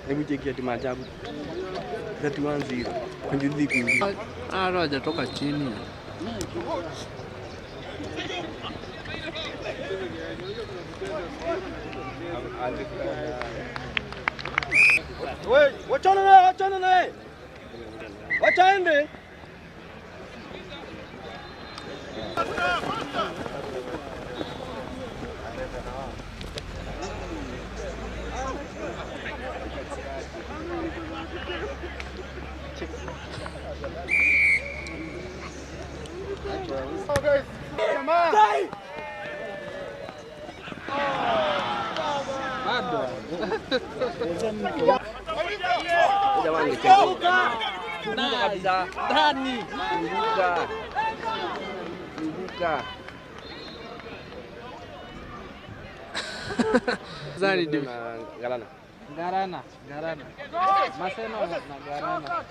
Hebu cheki ati maajabu. 31-0. Kwenye kuingia. Hata hajatoka chini. Wewe, wachana naye, wachana naye. Wacha aende. Kabisa. Ndani. Kumbuka. Kumbuka. Zani ndio. Na Galana. Garana, Garana. Maseno na Garana.